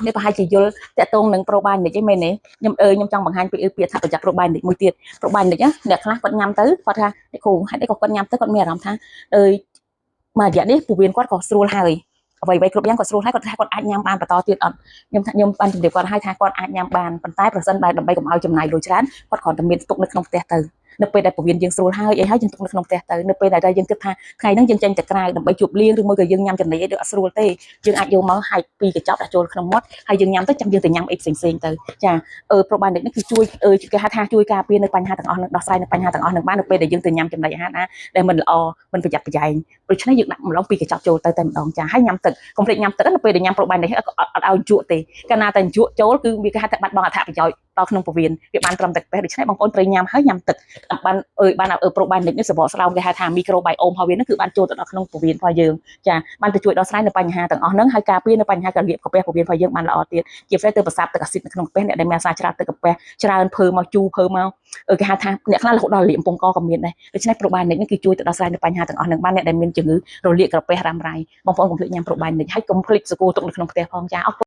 នេះប្រហែលជាយល់តាក់ទងនឹង probiotic ឯងមែនទេខ្ញុំអឺខ្ញុំចង់បង្ហាញពីពាក្យថាប្រយ័ត្ន probiotic មួយទៀត probiotic ណាអ្នកខ្លះគាត់ញ៉ាំទៅគាត់ថាអ្នកគ្រូហេតុអីក៏គាត់ញ៉ាំទៅគាត់មានអារម្មណ៍ថាអើយមួយរយៈនេះពោះវៀនគាត់ក៏ស្រួលហើយអ្វីៗគ្រប់យ៉ាងគាត់ស្រួលហើយគាត់ថាគាត់អាចញ៉ាំបានបន្តទៀតអត់ខ្ញុំថាខ្ញុំបានជម្រាបគាត់ហើយថាគាត់អាចញ៉ាំបានប៉ុន្តែប្រសិនបើដើម្បីកុំឲ្យចំណាយលុយច្រើនគាត់គ្រាន់តែមានទុកនៅក្នុងផ្ទះទៅនៅពេលដែលពោះវៀនយើងស្រួលហើយអីហើយយើងទុកនៅក្នុងផ្ទះទៅនៅពេលដែលយើងគិតថាថ្ងៃហ្នឹងយើងចេញទៅក្រៅដើម្បីជួបលៀងឬមួយក៏យើងញ៉ាំចំណីអីដូចអត់ស្រួលទេយើងអាចយកមកហាច់ពីកញ្ចប់ដាក់ចូលក្នុងមាត់ហើយយើងញ៉ាំទៅចាំយើងទៅញ៉ាំអីផ្សេងផ្សេងទៅចាអឺ probiotic នេះគឺជួយអឺគេហៅថាជួយការពារនៅបញ្ហាទាំងអស់នឹងដោះស្រាយនៅបញ្ហាទាំងអស់នឹងបាននៅពេលដែលយើងទៅញ៉ាំចំណីអាហារណាដែលមិនល្អមិនប្រយ័ត្នប្រយែងដូច្នេះយើងដាក់ម្លងពីកញ្ចប់ចូលទៅតែម្ដងចាហើយញ៉ាំទឹកកុំភ្លេចញ៉ាំទឹកនៅពេលដែលញ៉ាំ probiotic អត់អត់ឲ្យជក់ទេកាលណាតែជក់ចូលគឺវាគេហៅថាបាត់បង់អត្ថប្រយោជន៍ដល់ក្នុងពោះវៀនវាបានត្រឹមតែក្រពះដូច្នេះបងប្អូនត្រូវញ៉ាំហើយញ៉ាំទឹកបានអើយបានអឺ probiotic នេះសបកស្រោមគេហៅថា microbiome របស់វានេះគឺបានចូលទៅដល់ក្នុងពោះវៀនរបស់យើងចាបានទៅជួយដោះស្រាយនៅបញ្ហាទាំងអស់ហ្នឹងហើយការពារនៅបញ្ហាកលៀបក្រពះពោះវៀនរបស់យើងបានល្អទៀតជាពិសេសទៅប្រសាទទឹកអាស៊ីតនៅក្នុងក្រពះអ្នកដែលមានអាសាច្រើនទឹកក្រពះច្រើនភើមកជូរភើមកអឺគេហៅថាអ្នកខ្លះរហូតដល់លាកកំពង់កក៏មានដែរដូច្នេះ probiotic នេះគឺជួយទៅដោះស្រាយនៅបញ្ហាទាំងអស់ហ្នឹងបានអ្នកដែលមានជំងឺរលាកក្រពះរ៉ាំរ៉ៃបងប្អូនកុំភ្លេចញ៉ាំ probiotic ហើយកុំភ្លេចសកូទុកនៅក្នុងផ្ទះផងចាអរគុណ។